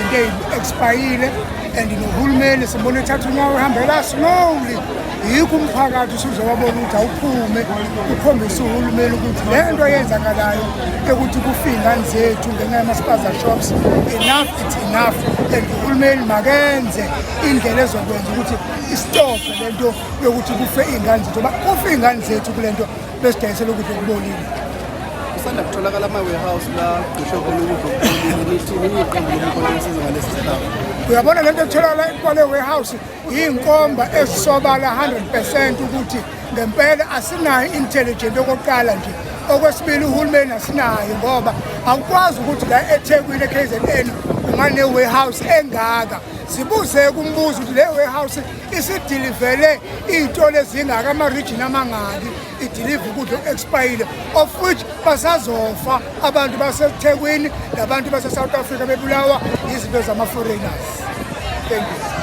Izinto eyi-expire and nohulumeni simbona ethatha unyawo ehambela slowly. Yikho umphakathi usuzowabona ukuthi awuphume ukhombise uhulumeni ukuthi le nto eyenzakalayo yokuthi kufe iy'ngane zethu ngenxa yama-spaza shops, enough, it's enough, and uhulumeni makenze indlela ezokwenza ukuthi istophe le nto yokuthi kufe iy'ngane zethu, ngoba kufe iy'ngane zethu kule nto besidayisela ukudla okubolile. Kusanda kutholakala ama-warehouse la kugqishwe khona ukudla okubolile. Nithini niyiqembu loMkhonto weSizwe ngalesi sihlava? Uyabona, le nto etholakala kwale warehouse yiy'nkomba ezisobala 100% ukuthi ngempela asinayo intelligent okokuqala nje. Okwesibili, uhulumeni asinayo, ngoba awukwazi ukuthi la eThekwini, e-KZN, ungane-warehouse engaka. Zibuze kumbuzo ukuthi le warehouse isidilivele iy'tolo ezingaka, ama-region amangaki, idilive ukudla oku-expire, of which basazofa abantu baseThekwini nabantu base-South Africa bebulawa izinto zama-foreigners. Thank you.